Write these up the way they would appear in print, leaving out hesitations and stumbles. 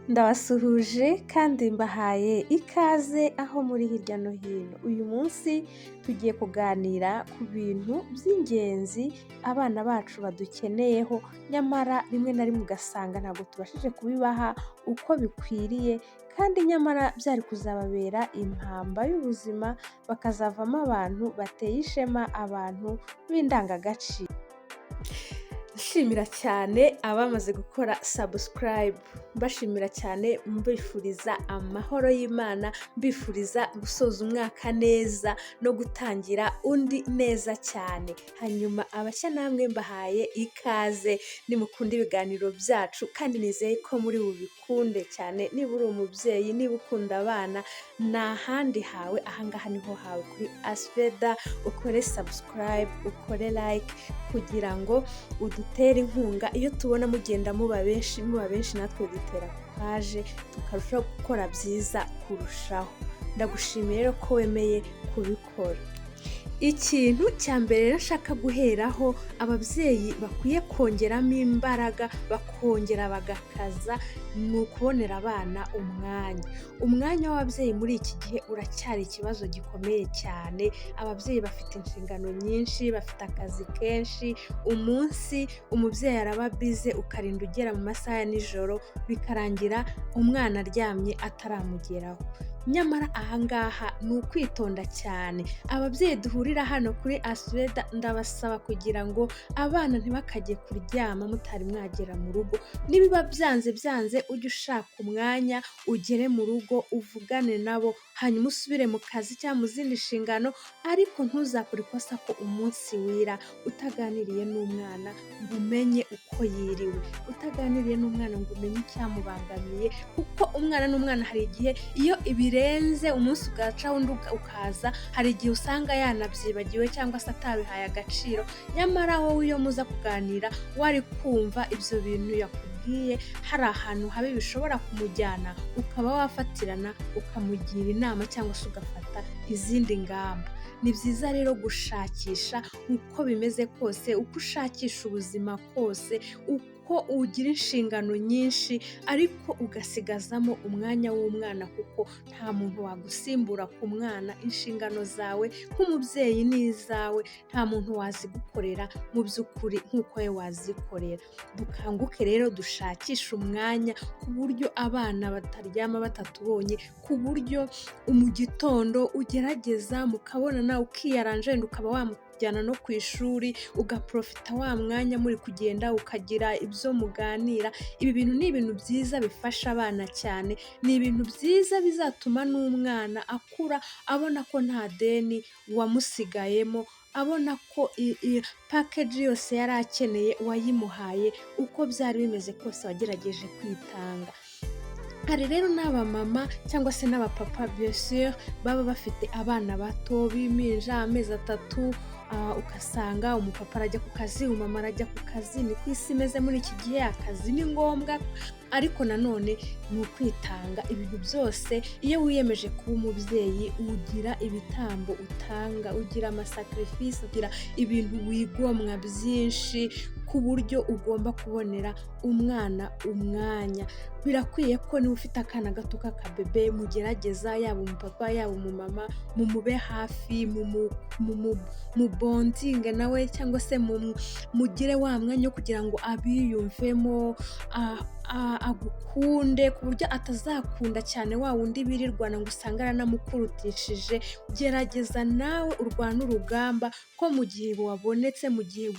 Ndabasuhuje kandi mbahaye ikaze aho muri hirya no hino. Uyu munsi tugiye kuganira ku bintu by'ingenzi abana bacu badukeneyeho, nyamara rimwe na rimwe ugasanga ntabwo tubashije kubibaha uko bikwiriye, kandi nyamara byari kuzababera impamba y'ubuzima, bakazavamo abantu bateye ishema, abantu b'indangagaciro. Nshimira cyane abamaze gukora subscribe, mbashimira cyane, mbifuriza amahoro y'Imana, mbifuriza gusoza umwaka neza no gutangira undi neza cyane. Hanyuma abashya namwe mbahaye ikaze, nimukunda ibiganiro byacu kandi nizeye ko muri bubikunde cyane. Niba uri umubyeyi, niba ukunda abana, ni ahandi hawe, ahangaha niho hawe kuri Asveda. Ukore subscribe, ukore like kugira ngo udutere inkunga. Iyo tubona mugenda muba benshi, muba benshi, natwe dutera courage, tukarushaho gukora byiza kurushaho. Ndagushimiye rero ko wemeye kubikora. Ikintu cya mbere rero nshaka guheraho, ababyeyi bakwiye kongeramo imbaraga, bakongera bagakaza, ni ukubonera abana umwanya. Umwanya w'ababyeyi muri iki gihe uracyari ikibazo gikomeye cyane. Ababyeyi bafite inshingano nyinshi, bafite akazi kenshi. Umunsi umubyeyi araba busy, ukarinda ugera mu masaha ya nijoro, bikarangira umwana aryamye ataramugeraho. Nyamara ahangaha ni ukwitonda cyane. Ababyeyi duhurira hano kuri Asveda, ndabasaba kugira ngo abana ntibakajye kuryama mutari mwagera mu rugo. Nibiba byanze byanze, ujye ushaka umwanya ugere mu rugo, uvugane nabo, hanyuma usubire mu kazi cyangwa mu zindi nshingano, ariko ntuzakore ikosa ko umunsi wira utaganiriye n'umwana ngo umenye uko yiriwe, utaganiriye n'umwana ngo umenye icyamubangamiye, kuko umwana n'umwana hari igihe iyo ibirenze umunsi ugaca undi ukaza, hari igihe usanga yanabyibagiwe cyangwa se atabihaye agaciro. Nyamara wowe iyo muza kuganira, wari kumva ibyo bintu yakubwiye hari ahantu habi bishobora kumujyana, ukaba wafatirana ukamugira inama cyangwa se ugafata izindi ngamba. Ni byiza rero gushakisha uko bimeze kose, uko ushakisha ubuzima kose, uko ugira inshingano nyinshi, ariko ugasigazamo umwanya w'umwana, kuko nta muntu wagusimbura ku mwana. Inshingano zawe nk'umubyeyi ni izawe, nta muntu wazigukorera mu by'ukuri nk'uko we wazikorera. Dukanguke rero, dushakishe umwanya ku buryo abana bataryama batatubonye, ku buryo mu gitondo ugerageza mukabonana, ukiyaranja, wenda ukaba wamujyana no ku ishuri, ugaprofita wa mwanya muri kugenda, ukagira ibyo muganira. Ibi bintu ni ibintu byiza bifasha abana cyane, ni ibintu byiza bizatuma n'umwana akura abona ko nta deni wamusigayemo, abona ko package yose yari akeneye wayimuhaye, uko byari bimeze kose wagerageje kwitanga. Hari rero n'abamama cyangwa se n'abapapa, bien sûr, baba bafite abana bato b'impinja, amezi 3, ugasanga umupapa arajya ku kazi, umumama arajya ku kazi. Ni ku isi imeze muri iki gihe, akazi ni ngombwa, ariko nanone ni ukwitanga. Ibintu byose, iyo wiyemeje kuba umubyeyi, ugira ibitambo utanga, ugira amasacrifice, ugira ibintu wigomwa byinshi ku buryo ugomba kubonera umwana umwanya. Birakwiye ko niba ufite akana gato k'akabebe, mugerageza, yaba umupapa, yaba umumama, mumube hafi, mubondinge nawe, cyangwa se mugire wa mwanya wo kugira ngo abiyumvemo, agukunde, ku buryo atazakunda cyane wa wundi birirwana ngo usange aranamukurutishije. Gerageza nawe urwane urugamba ko mu gihe wabonetse, mu gihe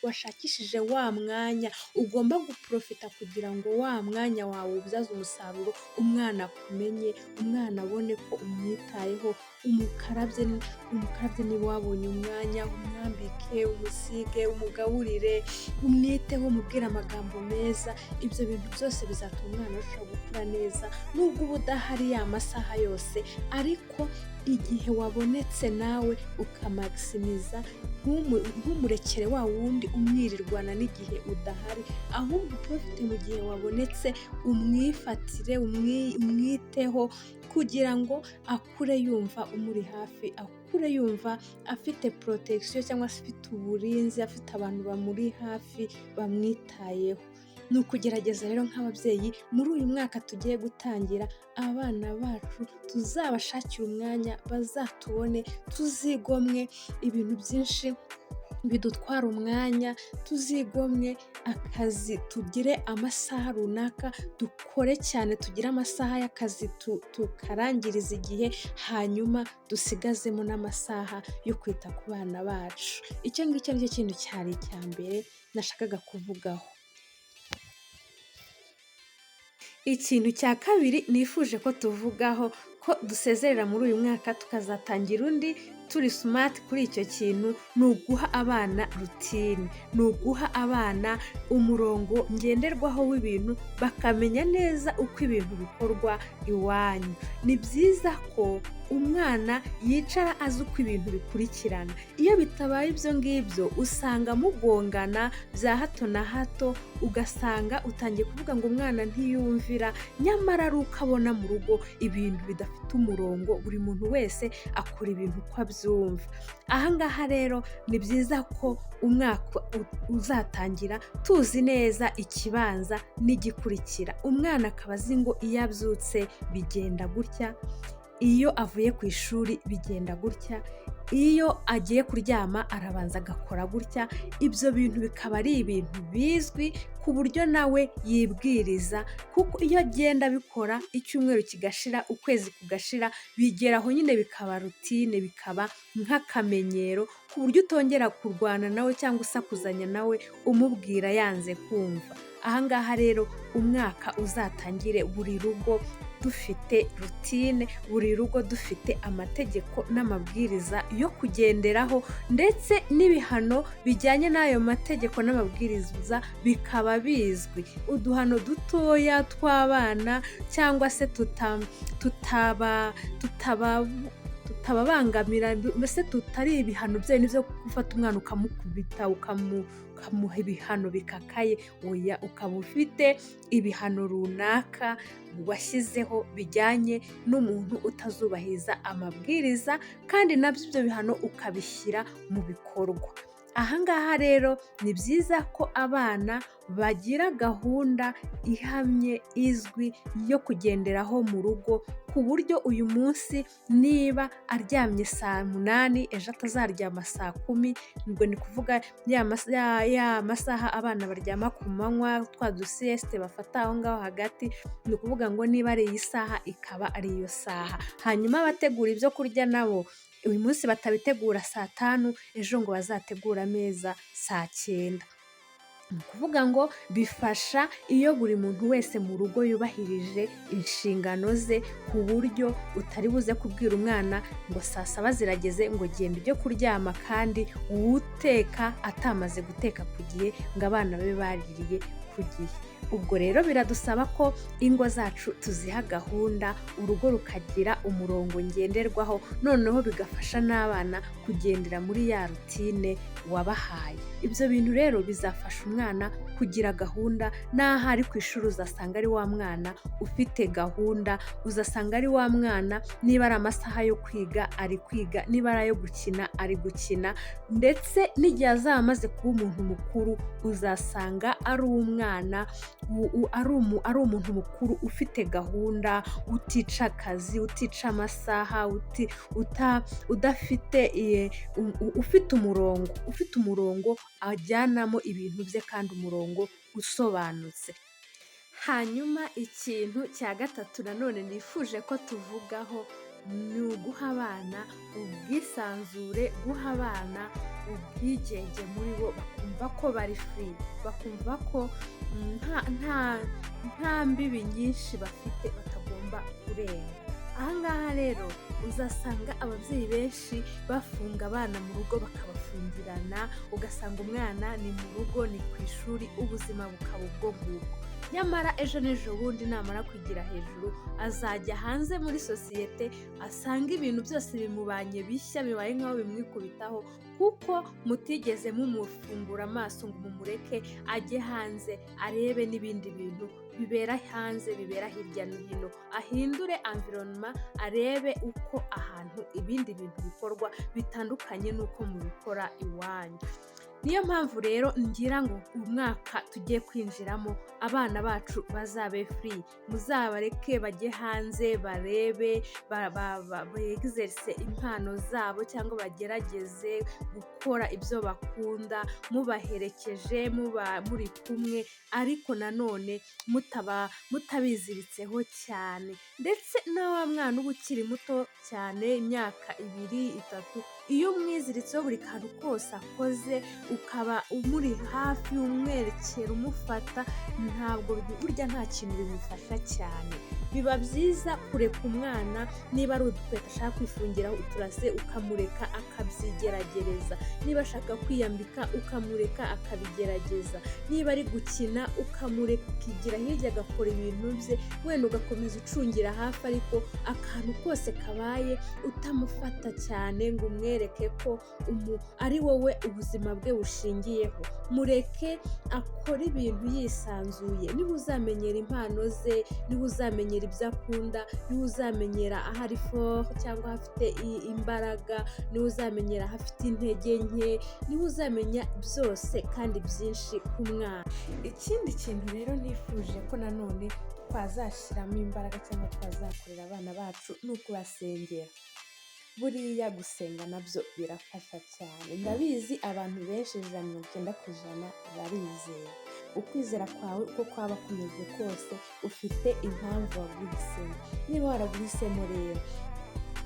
washakishije wa mwanya, ugomba guprofita kugira ngo wa mwanya wawe uwubyaze umusaruro, umwana akumenye, umwana abone ko umwitayeho, umukarabye, umukarabye niba wabonye umwanya, umwambike, umusige, umugaburire, umwiteho, umubwire amagambo meza. Ibyo bintu byose bizatuma umwana arushaho gukura neza, nubwo uba udahari ya masaha yose, ariko igihe wabonetse nawe ukamaximiza, ntumurekere wa wundi umwirirwana n'igihe udahari, ahubwo uprofite mu gihe wabonetse, umwifatire, umwiteho kugira ngo akure yumva umuri hafi, akure yumva afite protection cyangwa se afite uburinzi, afite abantu bamuri hafi bamwitayeho. Ni ukugerageza rero nk'ababyeyi muri uyu mwaka tugiye gutangira, abana bacu tuzabashakire umwanya bazatubone, tuzigomwe ibintu byinshi bidutwara umwanya, tuzigomwe akazi, tugire amasaha runaka dukore cyane, tugire amasaha y'akazi tukarangiriza igihe, hanyuma dusigazemo n'amasaha yo kwita ku bana bacu. Icyo ngicyo nicyo kintu cyari icya mbere nashakaga kuvugaho. Ikintu cya kabiri nifuje ko tuvugaho, ko dusezerera muri uyu mwaka tukazatangira undi turi smart kuri icyo kintu, ni uguha abana routine, ni uguha abana umurongo ngenderwaho w'ibintu, bakamenya neza uko ibintu bikorwa iwanyu. Ni byiza ko umwana yicara azi uko ibintu bikurikirana. Iyo bitabaye ibyo ngibyo usanga mugongana bya hato na hato, ugasanga utangiye kuvuga ngo umwana ntiyumvira, nyamara ari uko abona mu rugo ibintu bidafite umurongo, buri muntu wese akora ibintu uko abyumva. Aha ngaha rero ni byiza ko umwaka uzatangira tuzi neza ikibanza n'igikurikira. Umwana akaba azi ngo iyo abyutse bigenda gutya, iyo avuye ku ishuri bigenda gutya, iyo agiye kuryama arabanza agakora gutya, ibyo bintu bikaba ari ibintu bizwi ku buryo nawe yibwiriza, kuko iyo agenda abikora icyumweru kigashira, ukwezi kugashira, bigera aho nyine bikaba routine, bikaba nk'akamenyero, ku buryo utongera kurwana nawe cyangwa usakuzanya nawe umubwira yanze kumva. Aha ngaha rero umwaka uzatangire buri rugo dufite routine, buri rugo dufite amategeko n'amabwiriza yo kugenderaho, ndetse n'ibihano bijyanye n'ayo mategeko n'amabwiriza bikaba bizwi. Uduhano dutoya tw'abana cyangwa se tutababangamira, mbese tutari ibihano bya bindi byo gufata umwana ukamukubita, ukamuha ibihano bikakaye, oya, ukaba ufite ibihano runaka washyizeho bijyanye n'umuntu utazubahiriza amabwiriza, kandi nabyo ibyo bihano ukabishyira mu bikorwa. Aha ngaha rero ni byiza ko abana bagira gahunda ihamye izwi yo kugenderaho mu rugo, ku buryo uyu munsi niba aryamye saa 8, ejo atazaryama saa 10, ubwo ni kuvuga ya masaha abana baryama ku manywa, twa dusiyesite bafata aho ngaho hagati, ni ukuvuga ngo niba ari iyi saha ikaba ari iyo saha. Hanyuma abategura ibyo kurya nabo uyu munsi batabitegura saa 5, ejo ngo bazategure ameza saa 9. Ni ukuvuga ngo bifasha iyo buri muntu wese mu rugo yubahirije inshingano ze, ku buryo utari buze kubwira umwana ngo saa 7 zirageze ngo genda ujye kuryama, kandi uwuteka atamaze guteka ku gihe ngo abana babe baririye ku gihe. Ubwo rero biradusaba ko ingo zacu tuziha gahunda, urugo rukagira umurongo ngenderwaho, noneho bigafasha n'abana kugendera muri ya routine wabahaye. Ibyo bintu rero bizafasha umwana kugira gahunda, n'aho ari ku ishuri uzasanga ari wa mwana ufite gahunda, uzasanga ari wa mwana niba ari amasaha yo kwiga ari kwiga, niba ari ayo gukina ari gukina, ndetse n'igihe azaba amaze kuba umuntu mukuru uzasanga ari umwana ari umuntu mukuru ufite gahunda, utica akazi, utica amasaha, udafite, ufite umurongo ajyanamo ibintu bye kandi umurongo usobanutse. Hanyuma ikintu cya gatatu nanone nifuje ko tuvugaho ni uguha abana ubwisanzure, guha abana ubwigenge muri bo, bakumva ko bari free, bakumva ko nta mbibi nyinshi bafite batagomba kurenga. Aha ngaha rero uzasanga ababyeyi benshi bafunga abana mu rugo bakabafungirana, ugasanga umwana ni mu rugo, ni ku ishuri, ubuzima bukaba ubwo ngubwo. Nyamara ejo n'ejo bundi namara kwigira hejuru azajya hanze muri sosiyete, asange ibintu byose bimubanye bishya, bibaye nk'aho bimwikubitaho, kuko mutigeze mumufungura amaso ngo mumureke ajye hanze arebe n'ibindi bintu bibera hanze, bibera hirya no hino, ahindure environnement, arebe uko ahantu ibindi bintu bikorwa bitandukanye n'uko mubikora iwanyu. Niyo mpamvu rero ngira ngo umwaka tugiye kwinjiramo abana bacu bazabe free, muzabareke bajye hanze barebe, begizerse impano zabo cyangwa bagerageze gukora ibyo bakunda, mubaherekeje, muba muri kumwe, ariko nanone mutabiziritseho cyane. Ndetse na wa mwana uba ukiri muto cyane, imyaka 2, 3, iyo umwiziritseho buri kantu kose akoze, ukaba umuri hafi, umwerekera, umufata, ntabwo burya nta kintu bimufasha cyane. Biba byiza kureka umwana, niba ari udukweto ashaka kwifungiraho uturase, ukamureka akabyigeragereza, niba ashaka kwiyambika ukamureka akabigerageza, niba ari gukina ukamureka ukigira hirya agakora ibintu bye, wenda ugakomeza ucungira hafi, ariko akantu kose kabaye utamufata cyane ngo umwereke ko ari wowe ubuzima bwe bushingiyeho. Mureke akore ibintu yisanzuye, niba uzamenyera impano ze, niba uzamenyera ibyo akunda, niba uzamenyera aho ari fort cyangwa aho afite imbaraga, niba uzamenyera aho afite intege nke, niba uzamenya byose kandi byinshi ku mwana. Ikindi kintu rero nifuje ko nanone twazashyiramo imbaraga cyangwa twazakorera abana bacu ni ukubasengera. Buriya gusenga nabyo birafasha cyane. Ndabizi abantu benshi 90% barizera. Ukwizera kwawe uko kwaba kumeze kose, ufite impamvu waguhisemo. Niba waraguhisemo rero,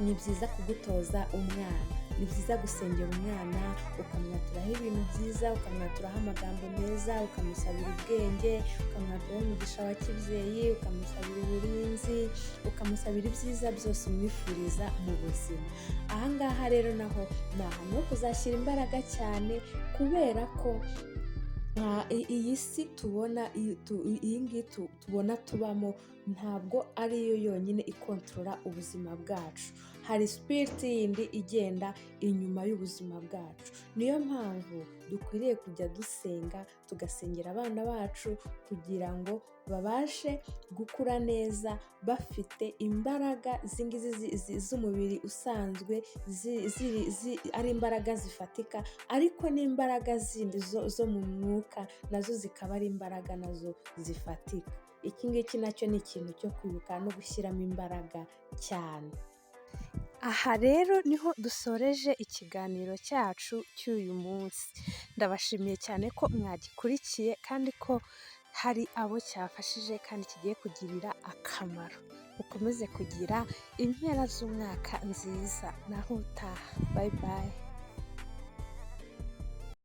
ni byiza kugutoza umwana, ni byiza gusengera umwana, ukamwaturaho ibintu byiza, ukamwaturaho amagambo meza, ukamusabira ubwenge, ukamwaturaho umugisha wa kibyeyi, ukamusabira uburinzi, ukamusabira ibyiza byose umwifuriza mu buzima. Aha ngaha rero naho ni ahantu ho kuzashyira imbaraga cyane, kubera ko iyi si tubona, iyi ngiyi tubona tubamo, ntabwo ariyo yonyine ikontorora ubuzima bwacu. Hari spirit yindi igenda inyuma y'ubuzima bwacu. Niyo mpamvu dukwiriye kujya dusenga, tugasengera abana bacu kugira ngo babashe gukura neza, bafite imbaraga izi ngizi z'umubiri usanzwe, ari imbaraga zifatika, ariko n'imbaraga zindi zo mu mwuka nazo zikaba ari imbaraga nazo zifatika. Iki ngiki nacyo ni ikintu cyo kwibuka no gushyiramo imbaraga cyane. Aha rero niho dusoreje ikiganiro cyacu cy'uyu munsi. Ndabashimiye cyane ko mwagikurikiye kandi ko hari abo cyafashije kandi kigiye kugirira akamaro. Mukomeze kugira impera z'umwaka nziza, naho utaha, bye bye.